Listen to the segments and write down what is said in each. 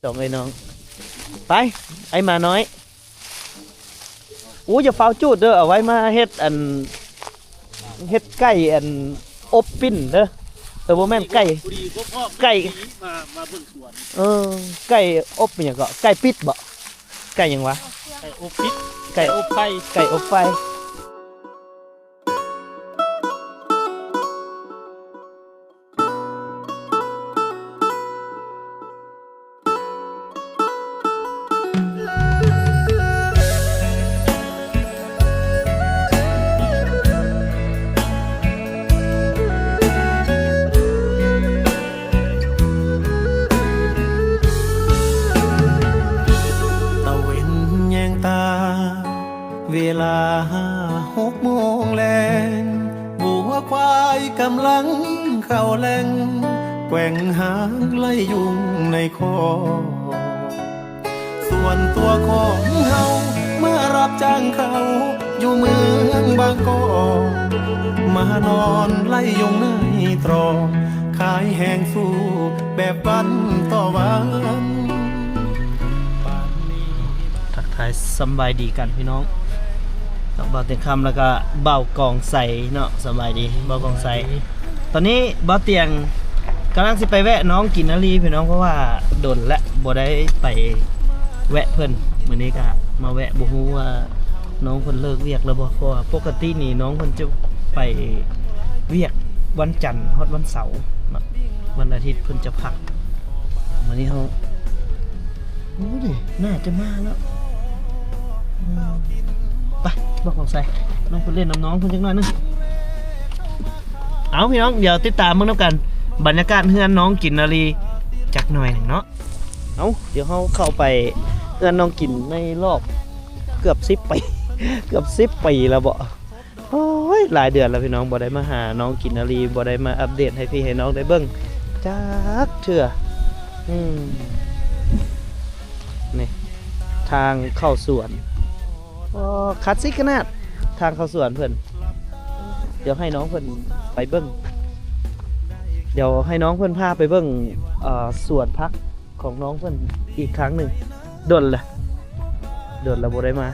ສອງເອື້ອຍນ້ອງ ໄປ ໄອ້ໝານ້ອຍ. ໂອ້ ຢ່າຟ້າວຈູດເດີ ເອົາໄວ້ມາເຮັດອັນ ເຮັດໄກ່ອັນອົບປີ້ນເດີ. ເອີ ບໍ່ແມ່ນໄກ່ ໄກ່ ມາ ມາເບິ່ງສວນ. ເອີ ໄກ່ອົບຫຍັງເກາະ ໄກ່ປິດບໍ? ໄກ່ຫຍັງວະ? ໄກ່ອົບປິດ ໄກ່ ໄກ່ອົບໄຟ ໄກ່ອົບໄຟ. ຕາເວັນແຍງຕາ ເວລາຫ້າຫົກໂມງແລງ ງົວຄວາຍກຳລັງເຂົ້າແລງ ແກວ່ງຫາງໄລ່ຍຸງໃນຄອກ. ສ່ວນຕົວຂອງເຮົາ ມາຮັບຈ້າງເຂົ້າຢູ່ເມືອງບາງກອກ ມານອນໄລ່ຍຸງໃນຕຣອກ ຂາຍແຮງສູ້ແບບວັນຕໍ່ວັນ. ທັກທາຍສຳບາຍດີກັນພີ່ນ້ອງ ບ່າວຕຽງຄຳ ແລ້ວກະບ່າວກອງໄຊເນາະ. ສະບາຍດີບ່າວກອງໄຊ. ຕອນນີ້ບ່າວຕຽງກຳລັງຊິໄປແວະນ້ອງກິນນາລີພີ່ນ້ອງ ເພາະວ່າດົນແລ້ວບໍ່ໄດ້ໄປແວະເພິ່ນ. ມື້ນີ້ກະມາແວະ ບໍ່ຮູ້ວ່ານ້ອງເພິ່ນເລີກວຽກແລ້ວບໍ່ ເພາະວ່າປົກກະຕິນີ້ນ້ອງເພິ່ນຈະໄປວຽກວັນຈັນຮອດວັນເສົາເນາະ ວັນອາທິດເພິ່ນຈະພັກ. ມື້ນີ້ເຮົາ ໂອ້ ນີ້ໜ້າຈະມາແລ້ວ. ອືມ ໄປ ບອກຂອງໃສ່ ລົງໄປຫຼິ້ນນຳນ້ອງເພິ່ນຈັກໜ້ອຍໜຶ່ງ. ເອົາ ພີ່ນ້ອງ ດຽວຕິດຕາມເບິ່ງນຳກັນ ບັນຍາກາດເຮືອນນ້ອງກິນນາລີຈັກໜ້ອຍໜຶ່ງເນາະ. ເອົາ ດຽວເຮົາເຂົ້າໄປເຮືອນນ້ອງກິນໃນລອບເກືອບສິບປີ ເກືອບສິບປີແລ້ວບໍ? ໂອ້ຍ ຫຼາຍເດືອນແລ້ວພີ່ນ້ອງ ບໍ່ໄດ້ມາຫານ້ອງກິນນາລີ ບໍ່ໄດ້ມາອັບເດດໃຫ້ພີ່ໃຫ້ນ້ອງໄດ້ເບິ່ງຈັກເທື່ອ. ອືມ ນີ້ ທາງເຂົ້າສວນ ໂອ້ ຄລາສສິກຂະໜາດ ທາງເຂົ້າສວນເພິ່ນ. ດຽວໃຫ້ນ້ອງເພິ່ນໄປເບິ່ງ ດຽວໃຫ້ນ້ອງເພິ່ນພາໄປເບິ່ງ ເອີ ສວນຜັກຂອງນ້ອງເພິ່ນອີກຄັ້ງໜຶ່ງ. ດົນລະ ດົນລະບໍ່ໄດ້ມາ.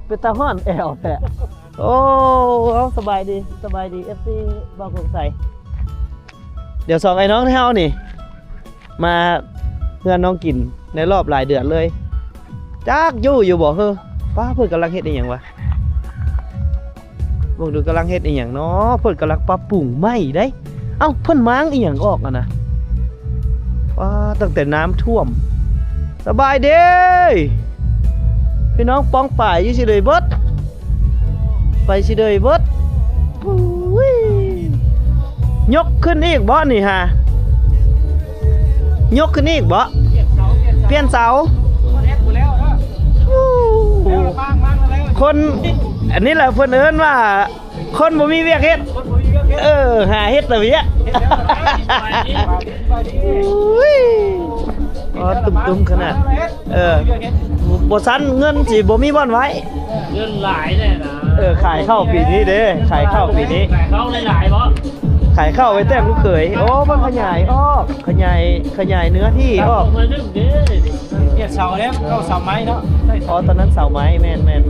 ເປັນຕາຮ້ອນແອວແທ້. ໂອ້ ເອົາ ສະບາຍດີ ສະບາຍດີ ເອັຟຊີ ບ່າວກົງໄຊ. ດຽວສອງໄອ້ນ້ອງເຮົານີ້ ມາເຮືອນນ້ອງກິນໃນລອບຫຼາຍເດືອນເລີຍ ຈັກຢູ່ຢູ່ບໍ່ເຮີ? ປ້າ ເພິ່ນກຳລັງເຮັດອີ່ຫຍັງວະ? ເບິ່ງດູກຳລັງເຮັດອີ່ຫຍັງເນາະ? ເພິ່ນກຳລັງປັບປຸງໃໝ່ເດ້. ເອົ້າ ເພິ່ນມ້າງອີ່ຫຍັງອອກຫັ້ນນະ? ປ້າ ຕັ້ງແຕ່ນ້ຳຖ້ວມ. ສະບາຍດີ ພີ່ນ້ອງປ້ອງປາຍ ຢູ່ຊິເດີຍເບິດ ໄປຊິເດີຍເບິດ. ໂອ້ຍ ຍົກຂຶ້ນອີກບໍນີ້ຫາ? ຍົກຂຶ້ນອີກບໍ? ປ່ຽນເສົາ ປ່ຽນເສົາ ໂອ້ ຄົນ ອັນນີ້ແຫຼະເພິ່ນເອີ້ນວ່າ ຄົນບໍ່ມີວຽກເຮັດ ຄົນບໍ່ມີວຽກເຮັດ ເອີ ຫາເຮັດແຕ່ວຽກ ເຮັດແລ້ວກໍໄດ້ ອຸ້ຍ ອໍ ຕຸ້ມໆຂະໜາດ ເອີ ບໍ່ຊັ້ນເງິນຊິບໍ່ມີບ່ອນໄວ້ ເງິນຫຼາຍແນ່ນະ ເອີ ຂາຍເຂົ້າປີນີ້ເດ້ ຂາຍເຂົ້າປີນີ້ ຂາຍເຂົ້າຫຼາຍໆບໍ? ຂາຍເຂົ້າໄປແຕ່ງລູກເຂຍ ໂອ້ ເພິ່ນຂະຫຍາຍອອກ ຂະຫຍາຍ ຂະຫຍາຍເນື້ອທີ່ອອກ ຂາຍເຂົ້າໜ້ອຍໜຶ່ງເດ້. ປ່ຽນເສົາແລ້ວ ເອົາເສົາໄມ້ເນາະ ໃສ່ ອໍ ຕອນນັ້ນເສົາໄມ້ ແມ່ນໆໆ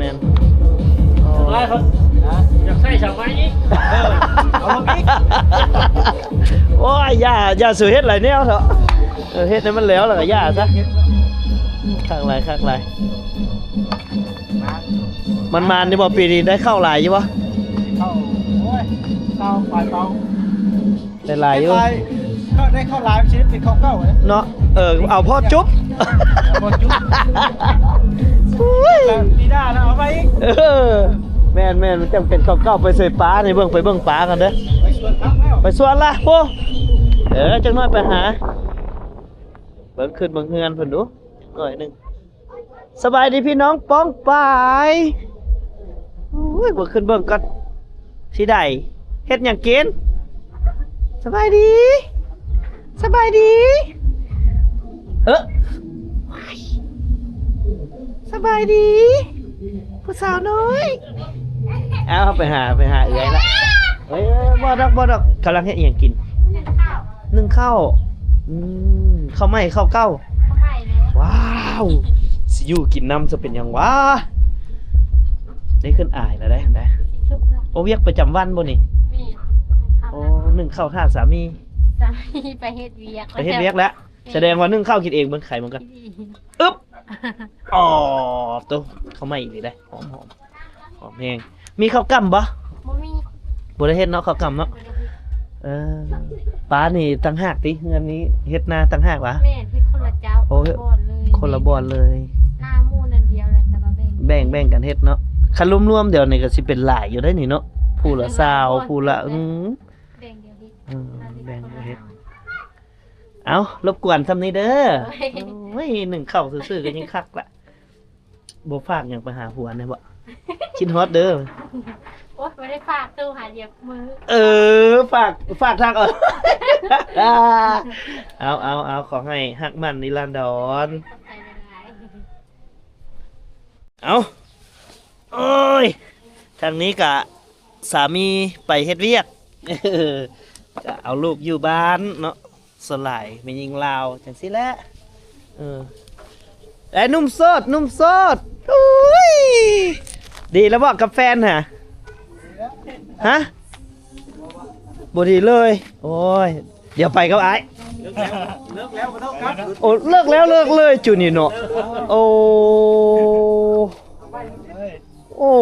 ອໍ ຫຼາຍຄົນ ຮະ ຢາກໃສ່ເສົາໄມ້ອີກ ເອີ ເອົາລົງອີກ ໂອ້ຍ ຢ່າ ຢ່າສູ່ເຮັດຫຼາຍແນວເຖາະ ເອີ ເຮັດໃຫ້ມັນແລ້ວ ແລ້ວກໍຢ່າຊະ ຄັກຫຼາຍ ຄັກຫຼາຍ ມັນມານຢູ່ບໍ່ ປີນີ້ໄດ້ເຂົ້າຫຼາຍຢູ່ບໍ່? ເຂົ້າ ໂອ້ຍ ເຂົ້າປາຍເປົາ. ໄດ້ຫຼາຍຢູ່ ໄດ້ເຂົ້າຫຼາຍ ມັນຊິໄດ້ເປັນເຂົ້າເກົ່າເດ້ ເນາະ ເອີ ເອົາພໍຈຸບ ເອົາພໍຈຸບ ອຸ້ຍ ປີໜ້າລະເອົາໃໝ່ອີກ ເອີ ແມ່ນໆ ມັນຈັ່ງເປັນເຂົ້າເກົ່າ ໄປໃສ່ປານີ້ ເບິ່ງ ໄປເບິ່ງປາກັນເດີ ໄປສວນຜັກແລ້ວ ໄປສວນລະ ໂອ້ ເອີ ຈັກໜ້ອຍໄປຫາ ເບິ່ງຂຶ້ນເບິ່ງເຮືອນເພິ່ນດູໜ້ອຍໜຶ່ງ. ສະບາຍດີພີ່ນ້ອງປ້ອງປາຍ ໂອ້ຍ ບໍ່ຂຶ້ນເບິ່ງກ່ອນ ຊິໄດ້ເຮັດຫຍັງກິນ? ສະບາຍດີ ສະບາຍດີ ເອີ ສະບາຍດີ ຜູ້ສາວນ້ອຍ ເອົາ ໄປຫາ ໄປຫາເອື້ອຍລະ. ເອີຍ ບໍ່ດອກ ບໍ່ດອກ ກຳລັງເຮັດອີ່ຫຍັງກິນ? ໜຶ້ງເຂົ້າ ໜຶ້ງເຂົ້າ. ອືມ ເຂົ້າໃໝ່ ເຂົ້າເກົ່າ? ເຂົ້າໃໝ່ແຫຼະ. ວ້າວ ຊິຢູ່ກິນນຳຊະເປັນຫຍັງຫວາ? ໄດ້ຂຶ້ນອາຍລະໄດ໋ ໄດ້. ຊິສຸກລະ. ໂອ ວຽກປະຈຳວັນບໍ່ນີ້? ແມ່ນ. ໂອ ໜຶ້ງເຂົ້າຖ້າສາມີ. ສາມີໄປເຮັດວຽກ ໄປເຮັດວຽກແລ້ວ. ສະແດງວ່າໜຶ້ງເຂົ້າກິນເອງ. ເບິ່ງໄຂ່ມັນກ່ອນ. ອຶບ ອໍ ໂຕ ເຂົ້າໃໝ່ອີກນີ້ໄດ໋ ຫອມໆ ຫອມແຮງ. ມີເຂົ້າກ່ຳບໍ່? ບໍ່ມີ. ບໍ່ໄດ້ເຮັດເນາະ ເຂົ້າກ່ຳເນາະ. ບໍ່ໄດ້ເຮັດ. ເອີ ປ້ານີ້ຕ່າງຫາກຕິ? ເຮືອນນີ້ເຮັດນາຕ່າງຫາກຫວາ? ແມ່ນ ເຮັດຄົນລະເຈົ້າ. ໂອ້ ຄົນລະບ່ອນເລີຍ. ຄົນລະບ່ອນເລີຍ. ນາໝູ່ນັ້ນດຽວແຫຼະ ແຕ່ວ່າແບ່ງ ແບ່ງ ແບ່ງກັນເຮັດເນາະ. ຄັນລວມໆ ດຽວນີ້ກໍຊິເປັນຫຼາຍຢູ່ໄດ໋ນີ້ເນາະ ຜູ້ລະຊາວ ຜູ້ລະ ອືມ ແບ່ງດຽວເຮັດ. ເອີ ແບ່ງດຽວເຮັດ. ເອົ້າ ລົບກວນຊ່ຳນີ້ເດີ. ໂອ້ຍ ໂອ້ຍ ໜຶ້ງເຂົ້າຊື່ໆ ກໍຍັງຄັກລະ. ບໍ່ຝາກຫຍັງໄປຫາຜົວແດ່ບໍ່? ຄິດຮອດເດີ. ໂອ້ຍ ບໍ່ໄດ້ຝາກ ໂທຫາດຽວມື້. ເອີ ຝາກ ຝາກທາງອອນ. ເອົາ ເອົາ ເອົາ ຂໍໃຫ້ຮັກໝັ້ນນິລັນດອນ. ຂອບໃຈຫຼາຍໆ. ເອົ້າ ໂອ້ຍ ທາງນີ້ກະສາມີໄປເຮັດວຽກ ກະເອົາລູກຢູ່ບ້ານເນາະ. ສ່ວນຫຼາຍແມ່ຍິງລາວຈັ່ງຊີ້ແຫຼະ. ເອີ ໄອ້ໜຸ່ມໂສດ ໜຸ່ມໂສດ. ອຸ້ຍ ດີແລ້ວບໍ່ກັບແຟນຫາ? ຮະ? ບໍ່ດີເລີຍ. ໂອ້ຍ ດຽວໄປກັບອ້າຍ. ເລີກແລ້ວ ເລີກແລ້ວບໍ່ຕ້ອງກັບ. ໂອ້ ເລີກແລ້ວເລີກເລີຍຈຸນີ້ເນາະ. ໂອ້ ໂອ້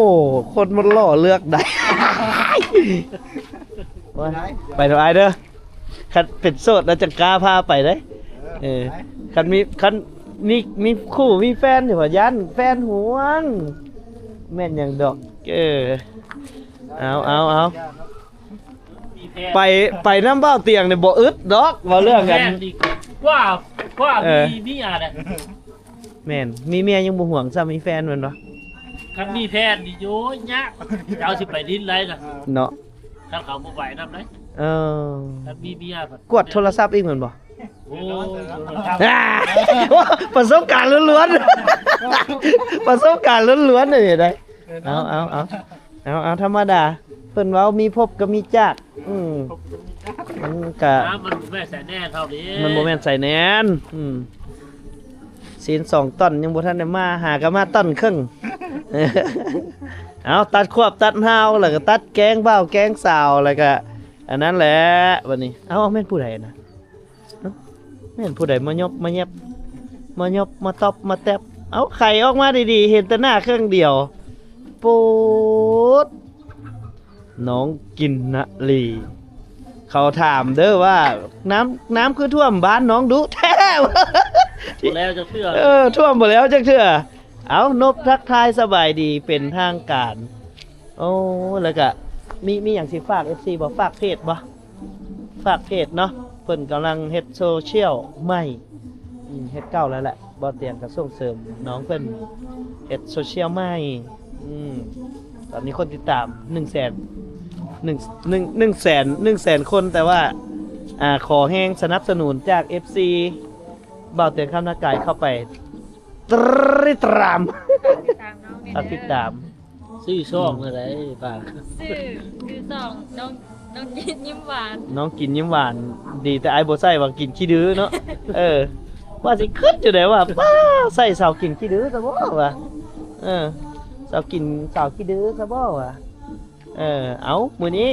ຄົນມັນຫຼໍ່ເລືອກໄດ້. ໂອ້ຍ ໄປເຖາະອ້າຍເດີ. ຄັນເປັນໂສດແລ້ວຈັ່ງກ້າພາໄປເດ້. ເອີ ໄປ ຄັນມີ ຄັນມີ ມີຄູ່ມີແຟນນີ້ ຢ້ານແຟນຫວງ. ແມ່ນຫຍັງດອກ. ເອີ ເອົາ ເອົາ ເອົາ. ໄປ ໄປນຳບ່າວຕຽງນີ້ບໍ່ອຶດດອກ ເວົ້າເລື່ອງກັນ. ແມ່ນອີກ ກວ່າ ກວ່າ ເອີ ມີ ມີອານະ. ແມ່ນ ມີເມຍຍັງບໍ່ຫວງຊ້ຳມີແຟນແມ່ນບໍ່? ຄັນມີແຟນນີ້ ໂອ້ຍ ຍາກ ເຈົ້າຊິໄປດິນໄດ້ນະເນາະ. ຄັນເຂົາບໍ່ໄປນຳໄດ໋. ເອີ ຄັນມີເມຍ ກວດໂທລະສັບອີກແມ່ນບໍ່? ໂອ້ຍ ປະສົບການລ້ວນໆ ປະສົບການລ້ວນໆ ເດ້. ເອົາ ເອົາ ເອົາ ເອົາ ເອົາ ທຳມະດາ ເພິ່ນເວົ້າມີພົບກໍມີຈາກ. ອືມ ມັນກະ ມັນບໍ່ແມ່ນສາຍແໜ້ນເຮົາເດ້ ມັນບໍ່ແມ່ນສາຍແໜ້ນ. ອືມ ຊີ້ນສອງຕ່ອນຍັງບໍ່ທັນໄດ້ມາ ຫາກໍມາຕ່ອນເຄິ່ງ. ເອົາ ຕັດຄວບຕັດຮາວ ແລ້ວກໍຕັດແກງບ່າວແກງສາວ ແລ້ວກໍອັນນັ້ນແຫຼະບັດນີ້. ເອົາ ແມ່ນຜູ້ໃດນະ? ແມ່ນຜູ້ໃດມາຍົບມາແຍບ ມາຍົບມາຕອບມາແຕັບ. ເອົາ ໄຂອອກມາດີໆ ເຫັນແຕ່ໜ້າເຄິ່ງດຽວ. ໂປດ ນ້ອງກິນນະລີ ເຂົາຖາມເດີວ່າ ນ້ຳ ນ້ຳຄືຖ້ວມບ້ານນ້ອງດຸແທ້? ບໍ່ແລ້ວຈັກເທື່ອ. ເອີ ຖ້ວມບໍ່ແລ້ວຈັກເທື່ອ. ເອົາ ນົບທັກທາຍສະບາຍດີເປັນທາງການ. ໂອ້ ແລ້ວກະມີ ມີຫຍັງຊິຝາກເອັຟຊີບໍ່? ຝາກເພຈບໍ່? ຝາກເພຈເນາະ ເພິ່ນກຳລັງເຮັດໂຊຊຽວໃໝ່. ອືມ ເຮັດເກົ່າແລ້ວແຫຼະ ບ່າວຕຽງກໍສົ່ງເສີມນ້ອງເພິ່ນເຮັດໂຊຊຽວໃໝ່. ອືມ ຕອນນີ້ຄົນຕິດຕາມໜຶ່ງແສນ ໜຶ່ງ ໜຶ່ງ ໜຶ່ງແສນ ໜຶ່ງແສນຄົນ ແຕ່ວ່າ ອ່າ ຂໍແຮງສະໜັບສະໜູນຈາກເອັຟຊີ ບ່າວຕຽງຄຳນາກາຍເຂົ້າໄປ ຕຣີດຕາມ ຕິດຕາມນ້ອງແດ່ເດີ ຕິດຕາມ. ຊື່ຊ່ອງແນວໃດ ຝາກ? ຊື່ ຊື່ຊ່ອງນ້ອງ ນ້ອງກິນຍິ້ມຫວານ ນ້ອງກິນຍິ້ມຫວານ. ດີແຕ່ອ້າຍບໍ່ໃສ່ວ່າກິນຂີ້ດື້ເນາະ. ເອີ ວ່າຊິຄິດຢູ່ໃດວ່າ ປ້າ ໃສ່ສາວກິນຂີ້ດື້ຊະບໍ່ວ່າ. ເອີ ສາວກິນ ສາວຂີ້ດື້ຊະບໍ່ວ່າ. ເອີ ເອົາ ມື້ນີ້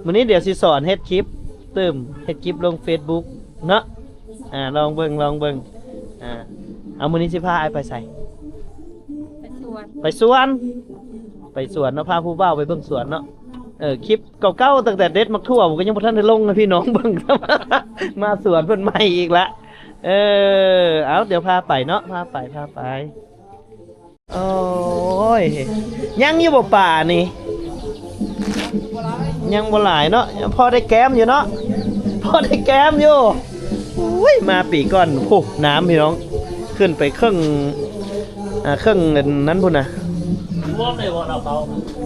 ມື້ນີ້ດຽວຊິສອນເຮັດຄລິບຕື່ມ ເຮັດຄລິບລົງເຟສບຸກເນາະ. ອ່າ ລອງເບິ່ງ ລອງເບິ່ງ. ອ່າ ເອົາ ມື້ນີ້ຊິພາອ້າຍໄປໃສ? ໄປສວນ ໄປສວນ ໄປສວນເນາະ ພາຜູ້ບ່າວໄປເບິ່ງສວນເນາະ. ເອີ ຄລິບເກົ່າໆ ຕັ້ງແຕ່ເດັດໝາກຖົ່ວ ກໍຍັງບໍ່ທັນໄດ້ລົງໃຫ້ພີ່ນ້ອງເບິ່ງ ມາສວນເພິ່ນໃໝ່ອີກລະ. ເອີ ເອົາ ດຽວພາໄປເນາະ ພາໄປ ພາໄປ. ໂອ້ຍ ຍັງຢູ່ບໍ່ປານີ້? ຍັງບໍ່ຫຼາຍເນາະ ພໍໄດ້ແກ້ມຢູ່ເນາະ ພໍໄດ້ແກ້ມຢູ່. ໂອ້ຍ ມາປີກ່ອນ ໂອ້ ນ້ຳພີ່ນ້ອງ ຂຶ້ນໄປເຄິ່ງ ອ່າ ເຄິ່ງນັ້ນພຸ້ນນະ. ຖ້ວມເລີຍບໍ່?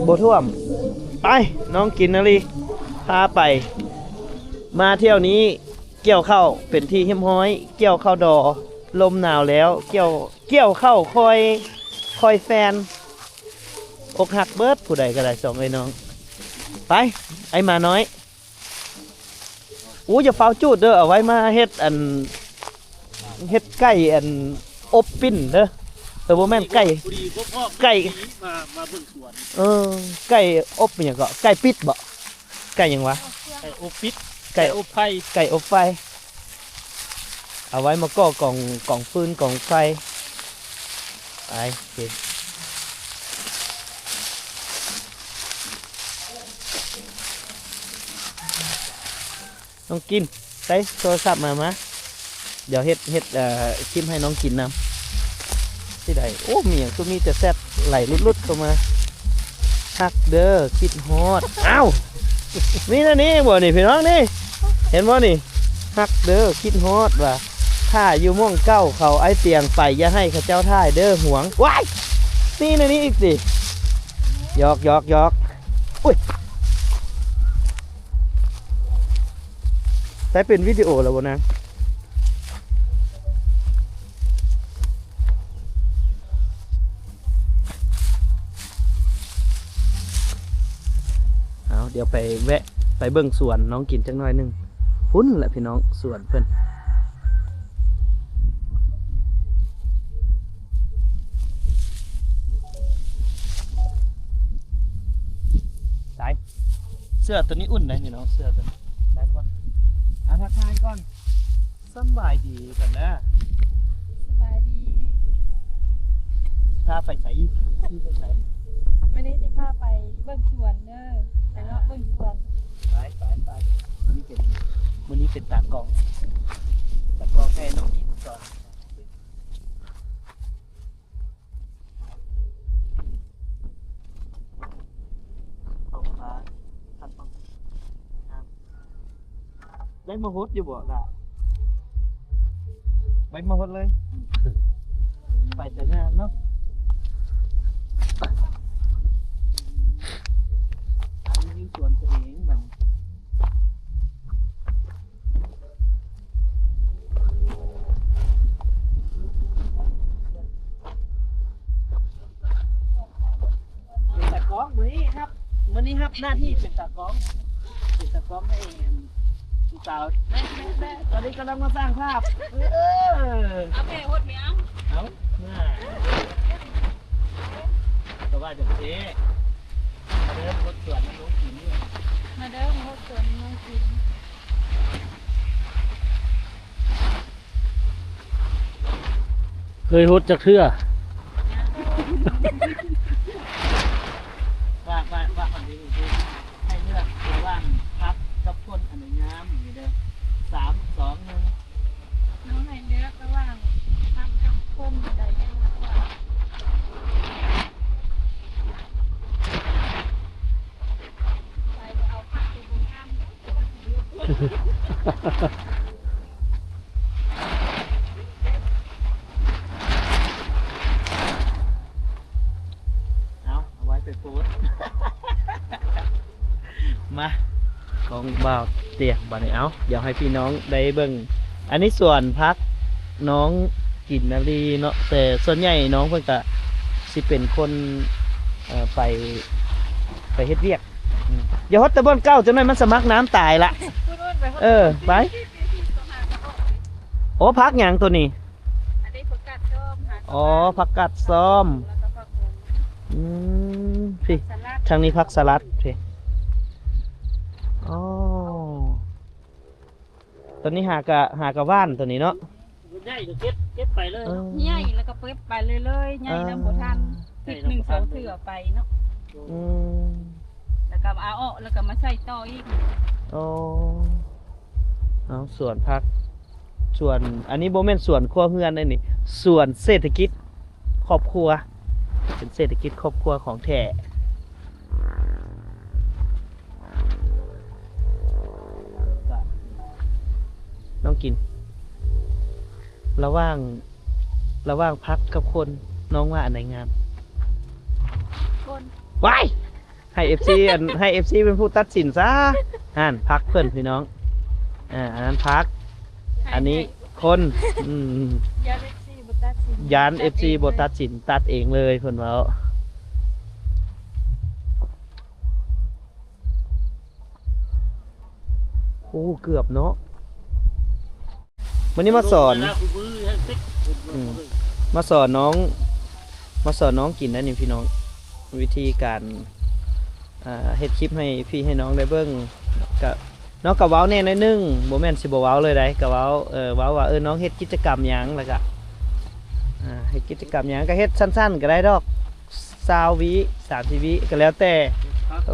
ບໍ່ຖ້ວມ. ໄປ ນ້ອງກິນນະລີ ພາໄປ. ມາທ່ຽວນີ້ ກ່ຽວເຂົ້າເປັນທີ່ຮຽບຮ້ອຍ ກ່ຽວເຂົ້າດໍ ລົມໜາວແລ້ວ ກ່ຽວ ກ່ຽວເຂົ້າຄ່ອຍ ຄ່ອຍແຟນ. ອົກຫັກເບິດ ຜູ້ໃດກໍໄດ້ ສອງເອື້ອຍນ້ອງ. ໄປ ໄອ້ໝານ້ອຍ. ໂອ້ ຢ່າຟ້າວຈູດເດີ ເອົາໄວ້ມາເຮັດອັນ ເຮັດໄກ່ອັນອົບປີ້ນເດີ. ເອີ ບໍ່ແມ່ນໄກ່ ໄກ່ ມາ ມາເບິ່ງສວນ. ເອີ ໄກ່ອົບຫຍັງເກາະ ໄກ່ປິດບໍ? ໄກ່ຫຍັງວະ? ໄກ່ອົບປິດ ໄກ່ ໄກ່ອົບໄຟ ໄກ່ອົບໄຟ. ເອົາໄວ້ມາກໍ່ກອງ ກອງຟືນກອງໄຟ. ໄປ ໂອເຄ ນ້ອງກິນ ໃສ່ໂທລະສັບມາ ມາ ດຽວເຮັດ ເຮັດ ເອີ ຄລິບໃຫ້ນ້ອງກິນນຳ. ຊິໄດ້ ໂອ້ ມີຫຍັງຄືມີແຕ່ແຊັດໄຫຼຫຼຸດໆເຂົ້າມາ. ຮັກເດີ ຄິດຮອດ. ອ້າວ ມີແນວນີ້ບໍ່ນີ້ ພີ່ນ້ອງນີ້ ເຫັນບໍ່ນີ້? ຮັກເດີ ຄິດຮອດວ່າ ຖ້າຢູ່ໝ່ອງເກົ່າເຂົາ ອ້າຍຕຽງໄປ ຢ່າໃຫ້ເຂົາເຈົ້າຖ່າຍເດີ ຫວງ. ວ້າຍ ມີແນວນີ້ອີກຕິ? ຫຍອກ ຫຍອກ ຫຍອກ. ອຸ້ຍ ໃຊ້ເປັນວິດີໂອແລ້ວບໍ່ນາງ? ເອົາ ດຽວໄປແວະ ໄປເບິ່ງສວນນ້ອງກິນຈັກໜ້ອຍໜຶ່ງ. ພຸ້ນແຫຼະພີ່ນ້ອງ ສວນເພິ່ນ. ໃສ່ ເສື້ອໂຕນີ້ອຸ່ນໄດ໋ພີ່ນ້ອງ ເສື້ອໂຕນີ້ໄດ້ບໍ່? ອ່າ ທັກທາຍກ່ອນ ສຳບາຍດີກ່ອນເດີ. ສະບາຍດີ. ພາໄປໃສ? ຊິໄປໃສ? ມື້ນີ້ຊິພາໄປເບິ່ງສວນເດີ ໄປເລາະເບິ່ງສວນ. ໄປ ໄປ ໄປ. ມື້ນີ້ເປັນ ມື້ນີ້ເປັນຕາກ້ອງ ຕາກ້ອງໃຫ້ນ້ອງກິນສອນ. ໄດ້ມາຫົດຢູ່ບໍ່ລະ? ໄດ້ມາຫົດເລີຍ ໄປແຕ່ງານເນາະ. ອັນນີ້ຢູ່ສວນຕົວເອງບັດນີ້. ເປັນຕາກ້ອງ ມື້ນີ້ຮັບ ມື້ນີ້ຮັບໜ້າທີ່ເປັນຕາກ້ອງ ເປັນຕາກ້ອງໃຫ້ ອັນ ຜູ້ສາວ. ແມ່ ແມ່ ແມ່ ຕອນນີ້ກຳລັງມາສ້າງພາບ. ເອີ ເອົາແມ່ຫົດແມ່ເອົາ ເອົາ ໜ້າ ກໍວ່າຈັ່ງຊີ້. ມາເດີ ມາຫົດສວນນ້ອງກິນ ມາເດີ ມາຫົດສວນນ້ອງກິນ. ເຄີຍຫົດຈັກເທື່ອ? ວ່າ ວ່າ ວ່າອັນນີ້ຄືໃຫ້ເລືອກລະຫວ່າງຜັກກັບຄົນ ອັນໃດງາມນີ້ເດີ. ສາມ ສອງ ໜຶ່ງ ນ້ອງໃຫ້ເລືອກລະຫວ່າງຜັກກັບຄົນ ອັນໃດງາມກວ່າ? ເອົາ ເອົາໄວ້ໄປໂພສ. ມາ ຂອງບ່າວຕຽງບາດນີ້. ເອົາ ດຽວໃຫ້ພີ່ນ້ອງໄດ້ເບິ່ງ ອັນນີ້ສວນຜັກນ້ອງກິນນາລີເນາະ ແຕ່ສ່ວນໃຫຍ່ນ້ອງເພິ່ນກະຊິເປັນຄົນ ເອີ ໄປ ໄປເຮັດວຽກ. ອືມ ຢ່າຫົດແຕ່ບ່ອນເກົ່າ ຈັກໜ້ອຍມັນສະໝັກນ້ຳຕາຍລະ. ເອີ ໄປ. ໂອ້ ຜັກຫຍັງໂຕນີ້? ອັນນີ້ຜັກກາດຊ້ອມ. ອໍ ຜັກກາດຊ້ອມ. ອືມ ພີ້ ທາງນີ້ຜັກສະລັດພີ້. ອໍ ໂຕນີ້ຫາກະ ຫາກະຫວ່ານໂຕນີ້ເນາະ. ໃຫຍ່ກໍເກັບ ເກັບໄປເລີຍເນາະ. ເອີ ໃຫຍ່ແລ້ວກໍເກັບໄປເລື້ອຍໆ ໃຫຍ່ນຳບໍ່ທັນ. ເອີ ທິດໜຶ່ງສອງເທື່ອໄປເນາະ. ອືມ ແລ້ວກໍເອົາອອກ ແລ້ວກໍມາໃສ່ຕໍ່ອີກ. ໂອ້ ເອົາ ສວນຜັກ ສວນ ອັນນີ້ບໍ່ແມ່ນສວນຄົວເຮືອນເດ້ນີ້ ສວນເສດຖະກິດຄອບຄົວ ເປັນເສດຖະກິດຄອບຄົວຂອງແທ້. ນ້ອງກິນ ລະຫວ່າງ ລະຫວ່າງຜັກກັບຄົນ ນ້ອງວ່າອັນໃດງາມ? ຄົນ. ວ້າຍ ໃຫ້ເອັຟຊີ ອັນ ໃຫ້ເອັຟຊີເປັນຜູ້ຕັດສິນຊະ. ຫັ້ນ ຜັກເພິ່ນພີ່ນ້ອງ ອ່າ ອັນນັ້ນຜັກ ອັນນີ້ຄົນ. ອືມ ຢ້ານເອັຟຊີບໍ່ຕັດສິນ ຢ້ານເອັຟຊີບໍ່ຕັດສິນ ຕັດເອງເລີຍເພິ່ນເວົ້າ. ໂອ້ ເກືອບເນາະ. ມື້ນີ້ມາສອນ ອືມ ມາສອນນ້ອງ ມາສອນນ້ອງກິນໄດ້ນີ້ພີ່ນ້ອງ ວິທີການ ອ່າ ເຮັດຄລິບໃຫ້ພີ່ໃຫ້ນ້ອງໄດ້ເບິ່ງ. ກະ ນ້ອງກະເວົ້າແດ່ໜ້ອຍໜຶ່ງ ບໍ່ແມ່ນຊິບໍ່ເວົ້າເລີຍໃດ໋ ກະເວົ້າ ເອີ ເວົ້າວ່າ ເອີ ນ້ອງເຮັດກິດຈະກຳຫຍັງ ແລ້ວກະ ອ່າ ເຮັດກິດຈະກຳຫຍັງ ກະເຮັດສັ້ນໆກະໄດ້ດອກ ຊາວວິ ສາມສິບວິ ກະແລ້ວແຕ່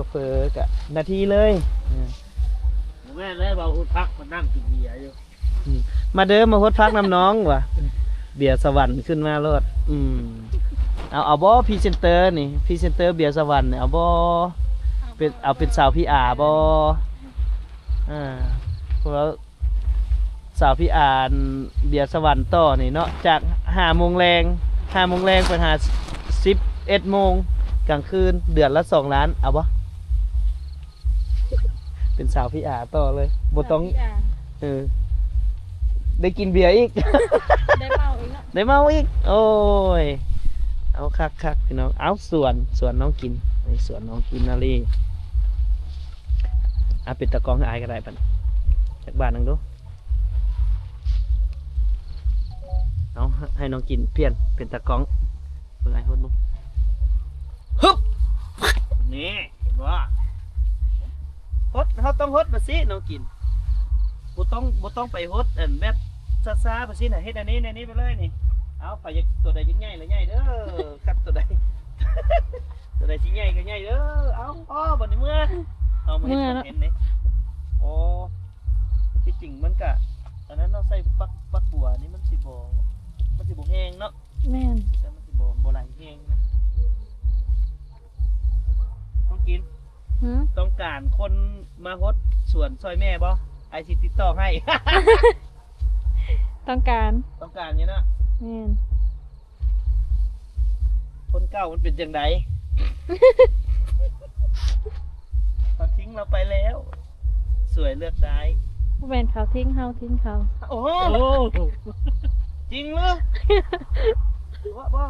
ເຜີໆກະນາທີເລີຍ. ອືມ ບໍ່ແມ່ນແລ້ວ ເວົ້າຮອດພັກ ມານັ່ງກິນເບຍຢູ່. ອືມ ມາເດີ ມາຮອດພັກນຳນ້ອງວ່າ ເບຍສະຫວັນຂຶ້ນມາໂລດ. ອືມ ເອົາ ເອົາບໍ່ ພຣີເຊັນເຕີນີ້ ພຣີເຊັນເຕີເບຍສະຫວັນ ເອົາບໍ່ ເປັນ ເອົາເປັນສາວພີອາບໍ່? ອ່າ ເພາະວ່າສາວພີອາ ເບຍສະຫວັນຕໍ່ນີ້ເນາະ ຈາກຫ້າໂມງແລງ ຫ້າໂມງແລງໄປຫາສິບເອັດໂມງກາງຄືນ ເດືອນລະສອງລ້ານ ເອົາບໍ່? ເປັນສາວພີອາຕໍ່ເລີຍ ບໍ່ຕ້ອງ ສາວພີອາ ເອີ ໄດ້ກິນເບຍອີກ ໄດ້ເມົາອີກເນາະ ໄດ້ເມົາອີກ. ໂອ້ຍ ເອົາຄັກໆ ພີ່ນ້ອງ. ເອົາ ສວນ ສວນນ້ອງກິນ ນີ້ສວນນ້ອງກິນນາລີ. ອ່ະ ເປັນຕາກ້ອງໃຫ້ອ້າຍກະໄດ້ບັດນີ້ ຈັກບາດໜຶ່ງດູ. ເອົາ ໃຫ້ນ້ອງກິນປ່ຽນເປັນຕາກ້ອງ ເບິ່ງອ້າຍຫົດເບິ່ງ ຮຶບ ນີ້ ເຫັນບໍ່? ຫົດ ເຮົາຕ້ອງຫົດແບບຊີ້ນ້ອງກິນ ບໍ່ຕ້ອງ ບໍ່ຕ້ອງໄປຫົດອັນແບບຊ້າໆແບບຊີ້ນະ ເຮັດອັນນີ້ ແນວນີ້ໄປເລີຍນີ້. ເອົາ ໃຜຢາກ ຕົວໃດຢາກໃຫຍ່ລະໃຫຍ່ເດີ ຄັນຕົວໃດ ຕົວໃດຊິໃຫຍ່ກະໃຫຍ່ເດີ. ເອົາ ພໍບັດນີ້ເມືອ ເອົາ ມາເຮັດຄອນເທັນເດ້. ໂອ້ ທີ່ຈິງມັນກະ ອັນນັ້ນເນາະ ໃສ່ຝັກ ຝັກບົວນີ້ມັນຊິບໍ່ ມັນຊິບໍ່ແຮງເນາະ. ແມ່ນ ແຕ່ມັນຊິບໍ່ ບໍ່ໄຫຼແຮງນະ. ນ້ອງກິນ ຫື? ຕ້ອງການຄົນມາຫົດສວນຊ່ອຍແມ່ບໍ່? ອ້າຍຊິຕິດຕໍ່ໃຫ້. ຕ້ອງການ ຕ້ອງການຢູ່ເນາະ. ແມ່ນ ຄົນເກົ່າມັນເປັນຈັ່ງໃດ? ເຂົາຖິ້ມເຮົາໄປແລ້ວ ສວຍເລືອກໄດ້. ບໍ່ແມ່ນເຂົາຖິ້ມເຮົາ ຖິ້ມເຂົາ. ໂອ້ໂຫ ໂອ້ ຈິງຫຼື? ຕົວະບໍ່?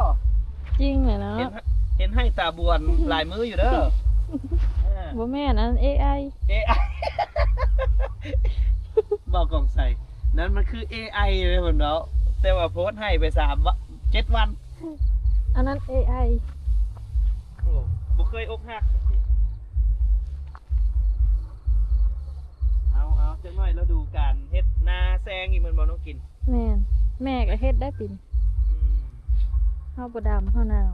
ຈິງແຫຼະເນາະ. ເຫັນ ເຫັນໃຫ້ຕາບວນຫຼາຍມື້ຢູ່ເດີ. ເອີ ບໍ່ແມ່ນ ອັນນັ້ນເອໄອ ເອໄອ ບໍ່ກອງໃສ ນັ້ນມັນຄືເອໄອເລີຍເພິ່ນເນາະ ແຕ່ວ່າໂພສໃຫ້ໄປສາມວັນ ເຈັດວັນ. ອັນນັ້ນເອໄອ. ໂອ້ ບໍ່ເຄີຍອົກຫັກ. ເອົາ ເອົາ ຈັກໜ້ອຍລະດູການເຮັດນາແຊງອີກແມ່ນບໍ່ນ້ອງກິນ? ແມ່ນ ແມ່ກະເຮັດໄດ້ປີນີ້. ອືມ ເຮົາບໍ່ດຳ ເຮົາໜາວ.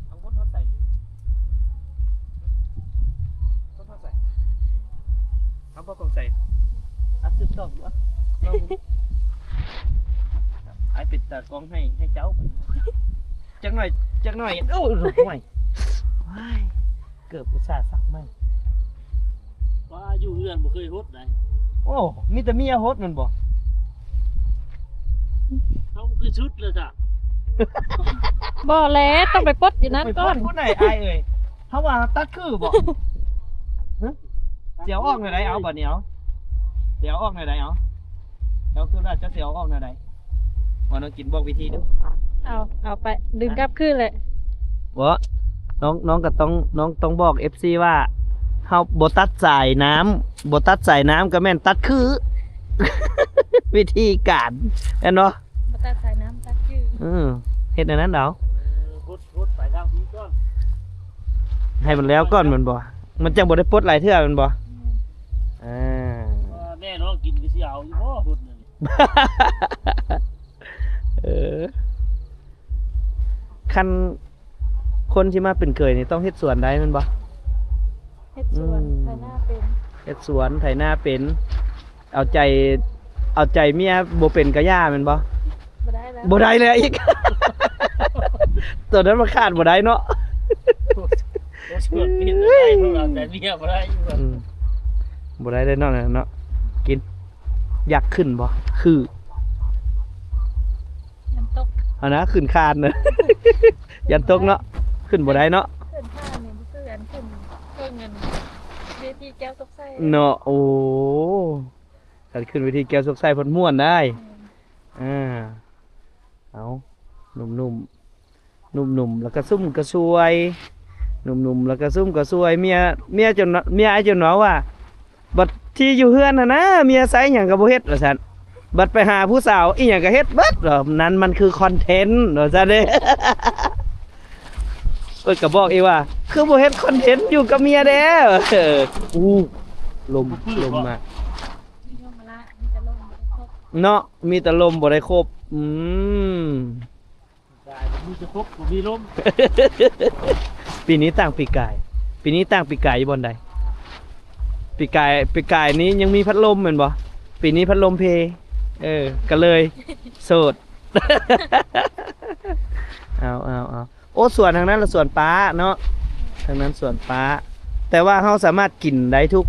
ເອົາຄົນຮອດໃສ ຄົນຮອດໃສ ເອົາບໍ່ກອງໃສ ອັດສືບຕໍ່ຢູ່ ເອົາ ລອງ ອ້າຍເປັນຕາກ້ອງໃຫ້ ໃຫ້ເຈົ້າ ຈັກໜ້ອຍ ຈັກໜ້ອຍ. ໂອ້ຍ ໂອ້ຍ ເກີບອຸດສ່າສັກໃໝ່. ວ່າຢູ່ເຮືອນບໍ່ເຄີຍຫົດໃດ. ໂອ້ ມີແຕ່ເມຍຫົດແມ່ນບໍ່? ເຮົາຄືຊຸດເລີຍຊະ. ບໍ່ແຫຼະ ຕ້ອງໄປປົດຢູ່ນັ້ນກ່ອນ. ໄປປົດຜູ້ໃດອ້າຍເອີຍ? ເຮົາວ່າຕັດຄືບໍ່? ຮະ? ຊິເອົາອອກແນວໃດ? ເອົາ ບາດນີ້ເອົາ ຊິເອົາອອກແນວໃດ? ເອົາ ເຈົ້າຄິດວ່າເຈົ້າຊິເອົາອອກແນວໃດ? ວ່ານ້ອງກິນບອກວິທີດູ. ເອົາ ເອົາໄປ ດຶງກັບຄືນແຫຼະ. ບໍ່ ນ້ອງ ນ້ອງກະຕ້ອງ ນ້ອງຕ້ອງບອກເອັຟຊີວ່າ ເຮົາບໍ່ຕັດສາຍນ້ຳ ບໍ່ຕັດສາຍນ້ຳກະແມ່ນຕັດຄື ວິທີການ ແມ່ນບໍ່? ບໍ່ຕັດສາຍນ້ຳ ຕັດຄື. ເອີ ເຮັດແນວນັ້ນເອົາ. ເອີ ຫົດ ຫົດໄປທາງພີ້ກ່ອນ ໃຫ້ມັນແລ້ວກ່ອນແມ່ນບໍ່? ມັນຈັ່ງບໍ່ໄດ້ປົດຫຼາຍເທື່ອແມ່ນບໍ່? ແມ່ນ ອ່າ ວ່າແນ່ນອນກິນກະຊິເອົາຢູ່ບໍ່ຫົດນັ້ນ. ເອີ ຄັນຄົນທີ່ມາເປັນເຂີຍນີ້ຕ້ອງເຮັດສວນໄດ້ແມ່ນບໍ່? ເຮັດສວນ ອືມ ໄຖນາເປັນ ເຮັດສວນໄຖນາເປັນ. ເອົາໃຈ ເອົາໃຈເມຍບໍ່ເປັນກະຢ່າແມ່ນບໍ່? ບໍ່ໄດ້ແລ້ວ ບໍ່ໄດ້ແລ້ວອີກ. ໂຕນັ້ນມັນຂາດບໍ່ໄດ້ເນາະ. ໂອ້ ສວນເປັນໄດ້ ເພາະວ່າເອົາໃຈເມຍບໍ່ໄດ້. ອືມ ບໍ່ໄດ້ເລີຍເນາະ ນັ້ນເນາະ. ກິນ ຢາກຂຶ້ນບໍ່? ຄື ຢ້ານຕົກ ຫັ້ນນະ ຂຶ້ນຄານນະ ຢ້ານຕົກເນາະ ຂຶ້ນບໍ່ໄດ້ເນາະ. ຂຶ້ນຄານນີ້ບໍ່ຄືອັນຂຶ້ນເທິງອັນເວທີແກ້ວໂຊກໄຊເນາະ. ໂອ້ ຄັນຂຶ້ນເວທີແກ້ວໂຊກໄຊພັດມ່ວນໄດ໋. ອືມ ອ່າ ເອົາ ໜຸ່ມໆ ໜຸ່ມໆ ແລ້ວກະຊຸ່ມກະຊວຍ ໜຸ່ມໆ ແລ້ວກະຊຸ່ມກະຊວຍ. ເມຍ ເມຍຈົນ ເມຍອ້າຍຈົນເວົ້າວ່າ ບັດທີ່ຢູ່ເຮືອນຫັ້ນນະ ເມຍໃຊ້ຫຍັງກໍບໍ່ເຮັດວ່າຊັ້ນ ບັດໄປຫາຜູ້ສາວອີ່ຫຍັງກໍເຮັດເບິດ ນັ້ນມັນຄືຄອນເທັນວ່າຊັ້ນເດ້. ເພິ່ນກໍບອກອີກວ່າ ຄືບໍ່ເຮັດຄອນເທັນຢູ່ກັບເມຍແດ່. ເອີ ອູ້ ລົມ ລົມມາເນາະ ມີແຕ່ລົມບໍ່ໄດ້ຄົບ. ອືມ ກາຍມີແຕ່ຄົບບໍ່ມີລົມ. ປີນີ້ຕ່າງປີກາຍ ປີນີ້ຕ່າງປີກາຍຢູ່ບ່ອນໃດ? ປີກາຍ ປີກາຍນີ້ຍັງມີພັດລົມແມ່ນບໍ່? ປີນີ້ພັດລົມເພ ເອີ ກໍເລີຍໂສດ. ເອົາ ເອົາ ເອົາ ໂອ້ ສວນທາງນັ້ນລະສວນປາເນາະ ທາງນັ້ນສວນປາ ແຕ່ວ່າເຮົາສາມາດກິນໄດ້ທຸກ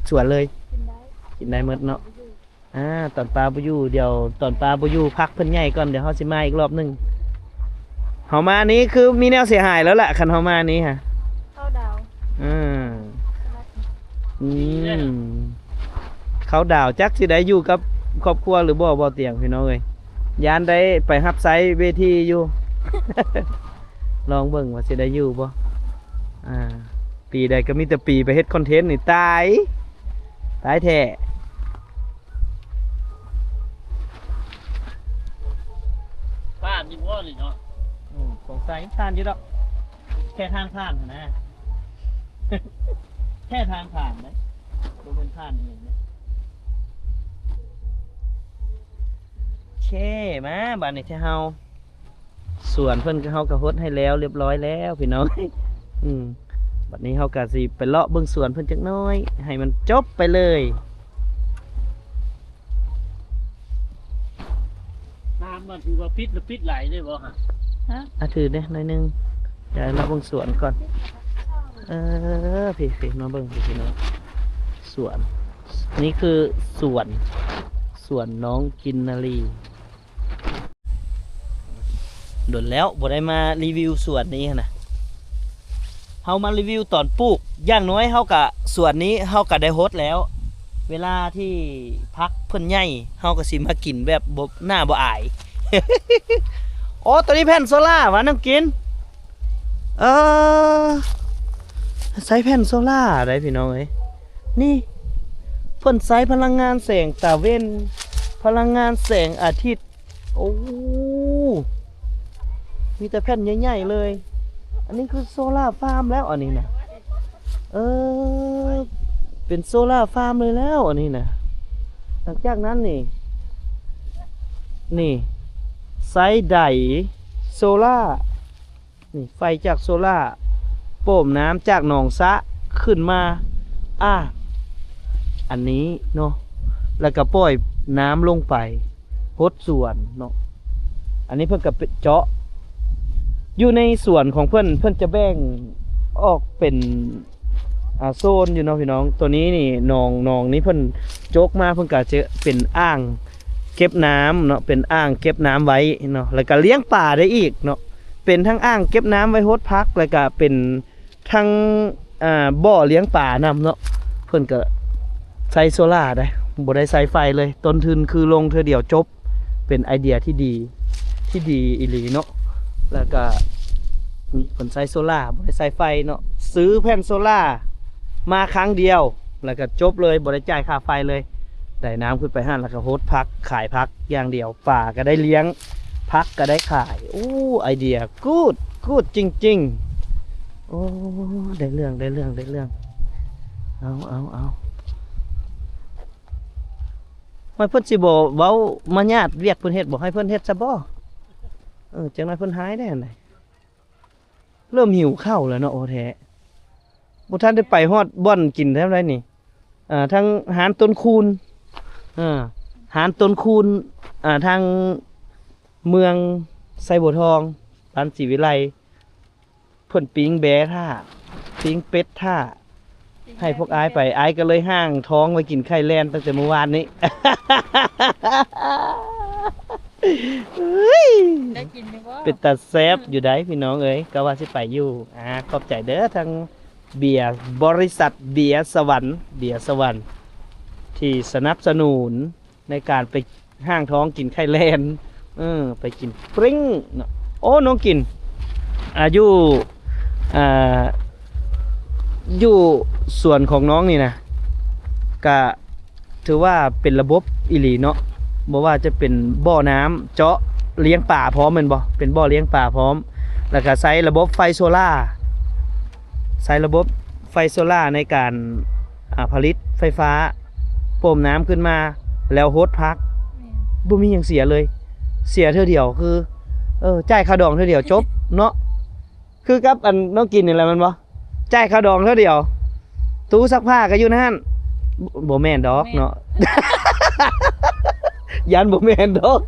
ສວນເລີຍ ກິນໄດ້ ກິນໄດ້ໝົດເນາະ. ອາ ຕອນປາບໍ່ຢູ່ ດຽວຕອນປາບໍ່ຢູ່ ພັກເພິ່ນໃຫຍ່ກ່ອນ ດຽວເຮົາຊິມາອີກລອບໜຶ່ງ. ເຮົາມານີ້ຄືມີແນວເສຍຫາຍແລ້ວລະ ຄັນເຮົາມານີ້ຮະ ເຂົ້າດາວ. ອືມ ອືມ ເຂົ້າດາວ ຈັກຊິໄດ້ຢູ່ກັບຄອບຄົວຫຼືບໍ່ ບໍ່ຕຽງ ພີ່ນ້ອງເອີຍ ຢ້ານໄດ້ໄປຮັບໃຊ້ເວທີຢູ່. ລອງເບິ່ງວ່າຊິໄດ້ຢູ່ບໍ່. ອາ ປີໃດກໍມີແຕ່ປີໄປເຮັດຄອນເທັນນີ້ ຕາຍ ຕາຍແທ້. ຜ່ານຢູ່ບໍ່ນີ້ເນາະ? ອືມ ສົງໄສຜ່ານຢູ່ດອກ ແຄ່ທາງຜ່ານຫັ້ນນະ ແຄ່ທາງຜ່ານເດ້ ບໍ່ແມ່ນຜ່ານອີ່ຫຍັງເດ້. ໂອເຄ ມາບາດນີ້ເຮົາ ສວນເພິ່ນ ເຮົາກໍຫົດໃຫ້ແລ້ວ ຮຽບຮ້ອຍແລ້ວພີ່ນ້ອງ. ອືມ ບັດນີ້ເຮົາກໍຊິໄປເລາະເບິ່ງສວນເພິ່ນຈັກໜ້ອຍ ໃຫ້ມັນຈົບໄປເລີຍ. ນ້ຳມັນຖືວ່າປິດ ຫຼື ປິດໄຫຼເດ້ບໍ່ຮະ? ຮະ? ອ່ະ ຖືແດ່ໜ້ອຍໜຶ່ງ ດຽວເລາະເບິ່ງສວນກ່ອນ. ເອີ ພີ້ໆ ມາເບິ່ງພີ້ພີ່ນ້ອງ ສວນ ນີ້ຄືສວນ ສວນນ້ອງກິນນາລີ. ດົນແລ້ວບໍ່ໄດ້ມາຣີວິວສວນນີ້ຫັ້ນນະ ເຮົາມາຣີວິວຕອນປູກ ຢ່າງໜ້ອຍເຮົາກະ ສວນນີ້ເຮົາກະໄດ້ຫົດແລ້ວ ເວລາທີ່ຜັກເພິ່ນໃຫຍ່ ເຮົາກະຊິມາກິນແບບບໍ່ ໜ້າບໍ່ອາຍ. ໂອ້ ໂຕນີ້ແຜ່ນໂຊລາຫວາ ນ້ອງກິນ? ເອີ ໃຊ້ແຜ່ນໂຊລາໄດ໋ພີ່ນ້ອງເອີຍ. ນີ້ ເພິ່ນໃຊ້ພະລັງງານແສງຕາເວັນ ພະລັງງານແສງອາທິດ. ໂອ້ ມີແຕ່ແຜ່ນໃຫຍ່ໆເລີຍ. ອັນນີ້ຄືໂຊລາຟາມແລ້ວ ອັນນີ້ນະ ເອີ ເປັນໂຊລາຟາມເລີຍແລ້ວ ອັນນີ້ນະ. ຫຼັງຈາກນັ້ນນີ້ ນີ້ ໃຊ້ໄດໂຊລາ ນີ້ ໄຟຈາກໂຊລາ ປ້ອມນ້ຳຈາກໜອງສະຂຶ້ນມາ ອາ ອັນນີ້ເນາະ ແລ້ວກໍປ່ອຍນ້ຳລົງໄປຫົດສວນເນາະ. ອັນນີ້ເພິ່ນກໍເຈາະ ຢູ່ໃນສວນຂອງເພິ່ນ ເພິ່ນຈະແບ່ງອອກເປັນ ອາ ໂຊນຢູ່ເນາະພີ່ນ້ອງ. ໂຕນີ້ນີ້ ໜອງ ໜອງນີ້ເພິ່ນຈົກມາ ເພິ່ນກໍຈະເປັນອ່າງເກັບນ້ຳເນາະ ເປັນອ່າງເກັບນ້ຳໄວ້ເນາະ ແລ້ວກໍລ້ຽງປາໄດ້ອີກເນາະ. ເປັນທັງອ່າງເກັບນ້ຳໄວ້ຫົດຜັກ ແລ້ວກະເປັນທັງ ອ່າ ບໍ່ລ້ຽງປານຳເນາະ. ເພິ່ນກະໃຊ້ໂຊລາໄດ໋ ບໍ່ໄດ້ໃຊ້ໄຟເລີຍ ຕົ້ນທຶນຄືລົງເທື່ອດຽວຈົບ. ເປັນໄອເດຍທີ່ດີ ທີ່ດີອີ່ຫຼີເນາະ. ແລ້ວກະນີ້ເພິ່ນໃຊ້ໂຊລາ ບໍ່ໄດ້ໃຊ້ໄຟເນາະ. ຊື້ແຜ່ນໂຊລາມາຄັ້ງດຽວ ແລ້ວກະຈົບເລີຍ ບໍ່ໄດ້ຈ່າຍຄ່າໄຟເລີຍ. ໄດ້ນ້ຳຂຶ້ນໄປຫັ້ນ ແລ້ວກະຫົດຜັກ ຂາຍຜັກຢ່າງດຽວ. ປາກໍໄດ້ລ້ຽງ ຜັກກໍໄດ້ຂາຍ. ໂອ້ ໄອເດຍກູດ ກູດຈິງໆ. ໂອ້ ໄດ້ເລື່ອງ ໄດ້ເລື່ອງ ໄດ້ເລື່ອງ. ເອົາ ເອົາ ເອົາ ຫ້ອຍ ເພິ່ນຊິບໍ່ເວົ້າມາຍາດວຽກເພິ່ນເຮັດບໍ່? ໃຫ້ເພິ່ນເຮັດຊະບໍ່? ເອີ ຈັກໜ້ອຍເພິ່ນຮ້າຍໄດ໋ຫັ້ນນະ. ເລີ່ມຫິວເຂົ້າແລ້ວເນາະ ໂອແທ້ ບໍ່ທັນໄດ້ໄປຮອດບ່ອນກິນແທ້ໃດນີ້. ເອີ ທາງຮ້ານຕົ້ນຄູນ ເອີ ຮ້ານຕົ້ນຄູນ ເອີ ທາງເມືອງໄຊບົວທອງ ບ້ານສີວິໄລ ເພິ່ນປີ້ງແບ້ຖ້າ ປີ້ງເປັດຖ້າ ໃຫ້ພວກອ້າຍໄປ. ອ້າຍກໍເລີຍຫ້າງທ້ອງໄວ້ກິນໄຂ່ແລ່ນຕັ້ງແຕ່ມື້ວານນີ້. ເອີຍ ໄດ້ກິນຢູ່ບໍ່? ເປັນຕາແຊບຢູ່ໃດ໋ພີ່ນ້ອງເອີຍ ກໍວ່າຊິໄປຢູ່. ອາ ຂອບໃຈເດີ ທາງເບຍ ບໍລິສັດເບຍສະຫວັນ ເບຍສະຫວັນ ທີ່ສະໜັບສະໜູນໃນການໄປ ຫ້າງທ້ອງກິນໄຂ່ແລ່ນ ເອີ ໄປກິນປຣິ້ງເນາະ. ໂອ້ ນ້ອງກິນ ອາ ຢູ່ ອ່າ ຢູ່ສວນຂອງນ້ອງນີ້ນະ ກະຖືວ່າເປັນລະບົບອີ່ຫຼີເນາະ, ບໍ່ວ່າຈະເປັນບໍ່ນ້ຳເຈາະລ້ຽງປາພ້ອມແມ່ນບໍ່? ເປັນບໍ່ລ້ຽງປາພ້ອມ, ແລ້ວກະໃຊ້ລະບົບໄຟໂຊລາ, ໃຊ້ລະບົບໄຟໂຊລາໃນການ ອ່າ ຜະລິດໄຟຟ້າ, ປົມນ້ຳຂຶ້ນມາ ແລ້ວຫົດຜັກ, ແມ່ນ ບໍ່ມີຫຍັງເສຍເລີຍ. ເສຍເທື່ອດຽວຄື ເອີ ຈ່າຍຄ່າດອງເທື່ອດຽວຈົບເນາະ. ຄືກັບອັນນ້ອງກິນນີ້ແຫຼະແມ່ນບໍ່? ຈ່າຍຄ່າດອງເທື່ອດຽວ, ຕູ້ຊັກຜ້າກໍຢູ່ໃນນັ້ນ. ບໍ່ ບໍ່ແມ່ນດອກເນາະ, ຢ້ານບໍ່ແມ່ນດອກ.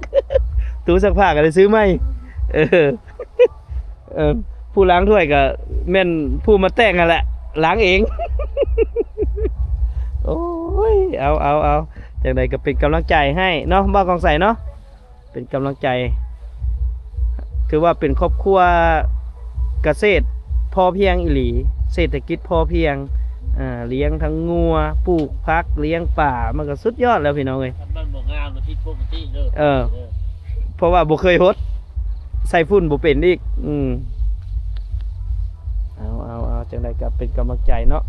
ຕູ້ຊັກຜ້າກໍໄດ້ຊື້ໃໝ່. ເອີ ເອີ ຜູ້ລ້າງຖ້ວຍກໍແມ່ນຜູ້ມາແຕ່ງຫັ້ນແຫຼະ, ລ້າງເອງ. ໂອ້ຍ ເອົາ ເອົາ ເອົາ ຈັ່ງໃດກໍເປັນກຳລັງໃຈໃຫ້ເນາະ ບ່າວກອງໄຊເນາະ. ເປັນກຳລັງໃຈ, ຖືວ່າເປັນຄອບຄົວກະເສດພໍພຽງອີ່ຫຼີ, ເສດຖະກິດພໍພຽງ, ອ່າ ລ້ຽງທັງງົວ, ປູກຜັກ, ລ້ຽງປາ, ມັນກໍສຸດຍອດແລ້ວພີ່ນ້ອງເອີຍ. ຄັນມັນບໍ່ງາມນະ ຜິດປົກກະຕິເດີ. ເອີ ເອີ ເພາະວ່າບໍ່ເຄີຍຫົດ, ໃສ່ຝຸ່ນບໍ່ເປັນອີກ. ອືມ ເອົາ ເອົາ ເອົາ ຈັ່ງໃດກໍເປັນກຳລັງໃຈເນາະ.